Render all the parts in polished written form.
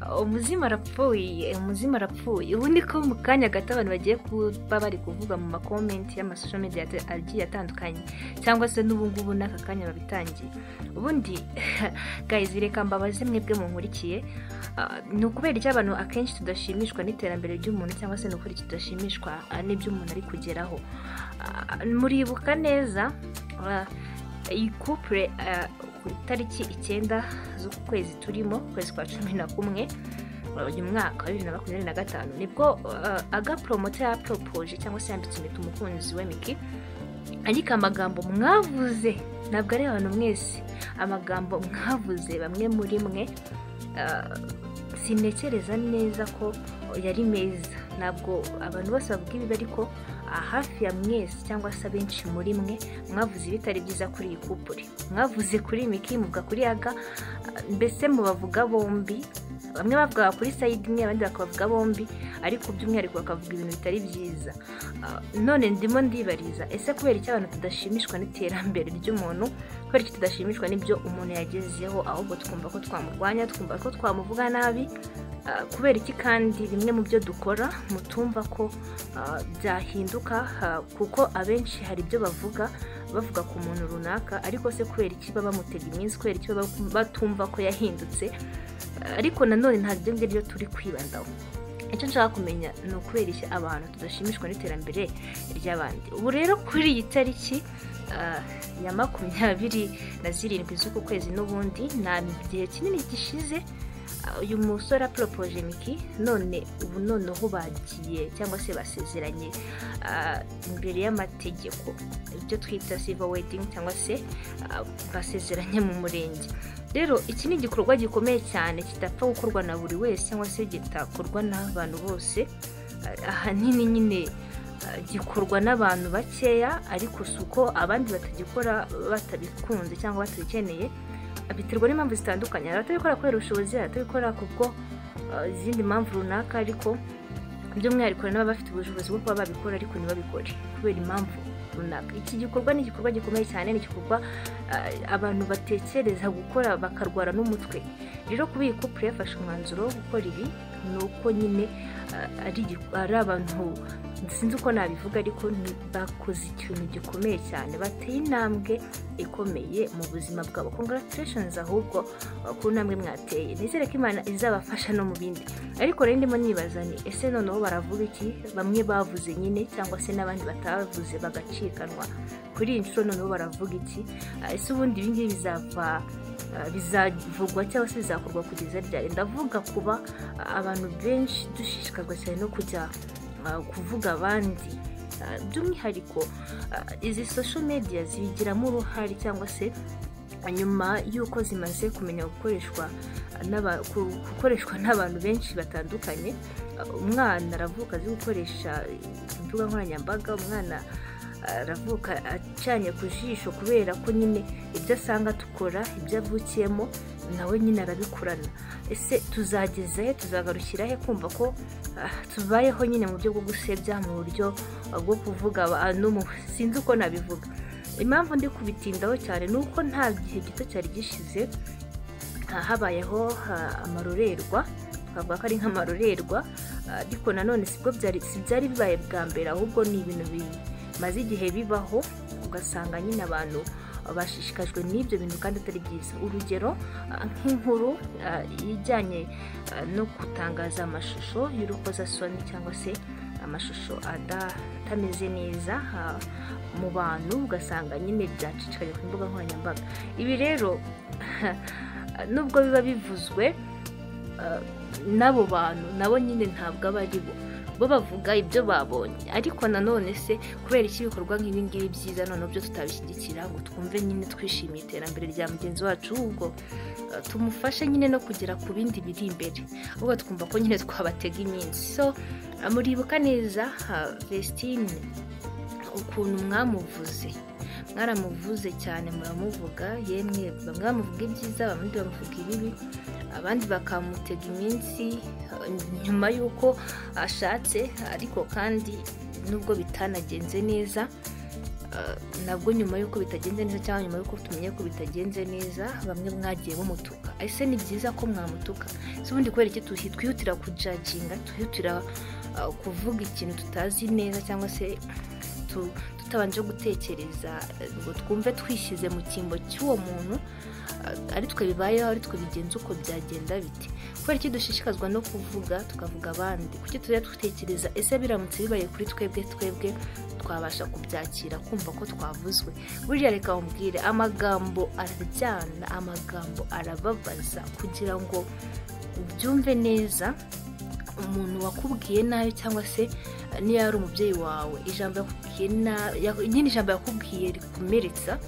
Umuzimu arapfuye, umuzimu arapfuye. Ubu ni ko mu kanya gato abantu bagiye kuba bari kuvuga mu makomenti y'ama social media agiye atandukanye, cyangwa se n'ubu ngubu n'aka kanya babitangiye. Ubundi guys, reka mbabaze mwebwe munkurikiye, ni ukubera iki abantu akenshi tudashimishwa n'iterambere ry'umuntu, cyangwa se ni ukubera iki tudashimishwa n'ibyo umuntu ari kugeraho? Muribuka neza iyi couple ku itariki 9 z'uku kwezi turimo, ukwezi kwa 11, uyu mwaka wa 2025, nibwo Aga Promoter yaporopoje cyangwa se yambitse impeta umukunzi we Micky. Ariko amagambo mwavuze, ntabwo ari abantu mwese, amagambo mwavuze bamwe muri mwe, sintekereza neza ko yari meza. Ntabwo abantu bose bavuga ibibi, ariko hafi ya mwese cyangwa se abenshi muri mwe mwavuze ibitari byiza kuri iyi couple. Mwavuze kuri Micky, muvuga kuri Aga, mbese mubavuga bombi. Bamwe bavugaga kuri side imwe, abandi bakabavuga bombi, ariko by'umwihariko bakavuga ibintu bitari byiza. None ndimo ndibariza, ese kubera iki abantu tudashimishwa n'iterambere ry'umuntu? Kubera iki tudashimishwa n'ibyo umuntu yagezeho, ahubwo twumva ko twamurwanya, twumva ko twamuvuga nabi? Kubera iki kandi bimwe mu byo dukora mutumva ko byahinduka? Kuko abenshi hari ibyo bavuga, bavuga ku muntu runaka, ariko se kubera iki baba bamutega iminsi? Kubera iki baba batumva ko yahindutse? Ariko nanone ntabwo ibyo ngibyo turi kwibandaho. Icyo nshaka kumenya ni ukubera iki abantu tudashimishwa n'iterambere ry'abandi. Ubu rero kuri iyi tariki ya 27 z'uku kwezi, n'ubundi nta gihe kinini gishize uyu musore aporopoje Micky, none ubu noneho bagiye cyangwa se basezeranye imbere y'amategeko, ibyo twita civil wedding, cyangwa se basezeranye mu murenge. Rero iki ni igikorwa gikomeye cyane kidapfa gukorwa na buri wese, cyangwa se kitakorwa n'abantu bose. Ahanini nyine gikorwa n'abantu bakeya, ariko si uko abandi batagikora batabikunze cyangwa batabikeneye, biterwa n'impamvu zitandukanye. Hari abatabikora kubera ubushobozi, hari abatabikora kubwo izindi mpamvu runaka, ariko by'umwihariko hari n'ababa bafite ubushobozi bwo kuba babikora ariko ntibabikore kubera impamvu runaka. Iki gikorwa ni igikorwa gikomeye cyane, ni igikorwa abantu batekereza gukora bakarwara n'umutwe. Rero kuba iyi couple yafashe umwanzuro wo gukora ibi, ni uko nyine ari abantu, sinzi uko nabivuga, ariko bakoze ikintu gikomeye cyane, bateye intambwe ikomeye mu buzima bwabo. Congratulations ahubwo ku ntambwe mwateye. Nizere ko Imana izabafasha no mu bindi. Ariko rero ndimo nibaza ni ese noneho baravuga iki bamwe bavuze nyine, cyangwa se n'abandi batavuze bagacikanwa? Kuri iyi nshuro noneho baravuga iki? Ese ubundi ibi ngibi bizava bizavugwa cyangwa se bizakorwa kugeza ryari? Ndavuga kuba abantu benshi dushishikazwa cyane no kujya kuvuga abandi. By'umwihariko izi social media zibigiramo uruhare, cyangwa se nyuma y'uko zimaze kumenya gukoreshwa n'abantu benshi batandukanye. Umwana aravuka azi gukoresha imbuga nkoranyambaga, umwana aravuka acanye ku jisho, kubera ko nyine ibyo asanga dukora, ibyo avukiyemo, nawe nyine arabikurana. Ese tuzageza he, tuzagarukira he kumva ko tubayeho nyine mu buryo bwo gusebya, mu buryo bwo kuvuga abantu? Sinzi uko nabivuga. Impamvu ndi kubitindaho cyane ni uko nta gihe gito cyari gishize habayeho amarorerwa, twavuga ko ari nk'amarorerwa, ariko nanone sibwo byari, si byari bibaye bwa mbere, ahubwo ni ibintu bimaze igihe bibaho, ugasanga nyine abantu bashishikajwe n'ibyo bintu kandi atari byiza. Urugero nk'inkuru ijyanye no gutangaza amashusho y'urukozasoni, cyangwa se amashusho atameze neza mu bantu, ugasanga nyine byacicikanye ku mbuga nkoranyambaga. Ibi rero nubwo biba bivuzwe n'abo bantu, nabo nyine ntabwo aba ari bo, bo bavuga ibyo babonye. Ariko nanone se kubera iki ibikorwa nk'ibi ngibi byiza noneho byo tutabishyigikira, ngo twumve nyine twishimiye iterambere rya mugenzi wacu, ahubwo tumufashe nyine no kugera ku bindi biri imbere, ahubwo twumva ko nyine twabatega iminsi? So muribuka neza Vestine, ukuntu mwamuvuze, mwaramuvuze cyane, muramuvuga, yemwe bamwe bamuvuga ibyiza, abandi bamuvuga ibibi, abandi bakamutega iminsi nyuma y'uko ashatse, ariko kandi nubwo bitanagenze neza. Nabwo nyuma y'uko bitagenze neza, cyangwa nyuma y'uko tumenye ko bitagenze neza, bamwe mwagiye mumutuka. Ese ni byiza ko mwamutuka? Si ubundi kubera iki twihutira kujudginga, twihutira kuvuga ikintu tutazi neza, cyangwa se tutabanje gutekereza ngo twumve twishyize mu cyimbo cy'uwo muntu, ari twe bibayeho, ari twe bigenza uko byagenda bite? Kubera iki dushishikazwa no kuvuga, tukavuga abandi? Kuki tujya dutekereza ese biramutse bibaye kuri twebwe twabasha kubyakira, kumva ko twavuzwe? Buriya reka mubwire, amagambo araryana, amagambo arababaza. Kugira ngo ubyumve neza, umuntu wakubwiye nabi, cyangwa se niyo ari umubyeyi wawe, ijambo yakubwiye nabi nyine, ijambo yakubwiye rikumeretsa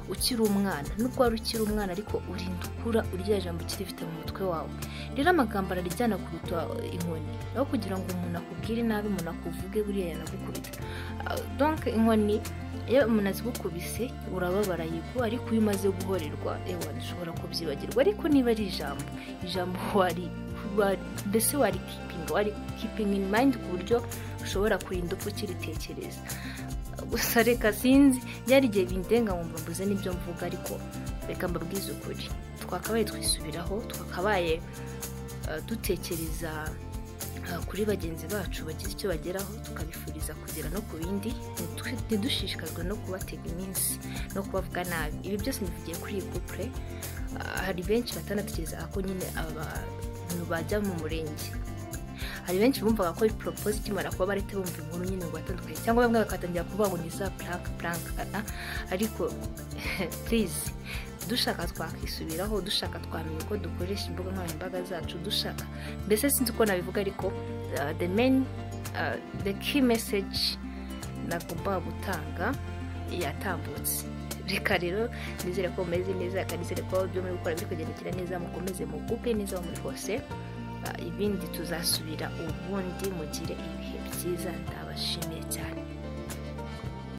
ukiri umwana, nubwo wari ukiri umwana, ariko urinda ukura urya jambo ukirifite mu mutwe wawe. Rero amagambo araryana kuruta inkoni. Aho kugira ngo umuntu akubwire nabi, umuntu akuvuge, buriya yanagukubita. Donc inkoni iyo umuntu azigukubise urababara, yego, ariko iyo umaze guhorerwa, ewa, ushobora kubyibagirwa. Ariko niba ari ijambo wari mbese wari keepinga in mind, ku buryo ushobora kurinda upfa ukiritekereza. Gusa reka, sinzi, byari igihe bindenga nkumva mbuze n'ibyo mvuga, ariko reka mbabwize ukuri, twakabaye twisubiraho, twakabaye dutekereza kuri bagenzi bacu bagize icyo bageraho, tukabifuriza kugera no ku bindi, ntidushishikazwe no kubatega iminsi no kubavuga nabi. Ibi byose mbivugiye kuri iyi couple. Hari benshi batanatekereza ko nyine abantu bajya mu murenge. Hari benshi bumvaga ko propose ikimara kuba barahita bumva inkuru nyine ngo batandukanye, cyangwa bamwe bakatangira kuvuga ngo ni za prank, prank. Ariko please, dushaka twakisubiraho, dushaka twamenya uko dukoresha imbuga nkoranyambaga zacu, dushaka, mbese sinzi uko nabivuga, ariko the key message nagomba gutanga yatambutse. Reka rero nizere ko mumeze neza, reka nizere ko ibyo muri gukora biri kugendekera neza. Mukomeze mugubwe neza aho muri hose. Ibindi tuzasubira ubundi. Mugire ibihe byiza, ndabashimiye cyane.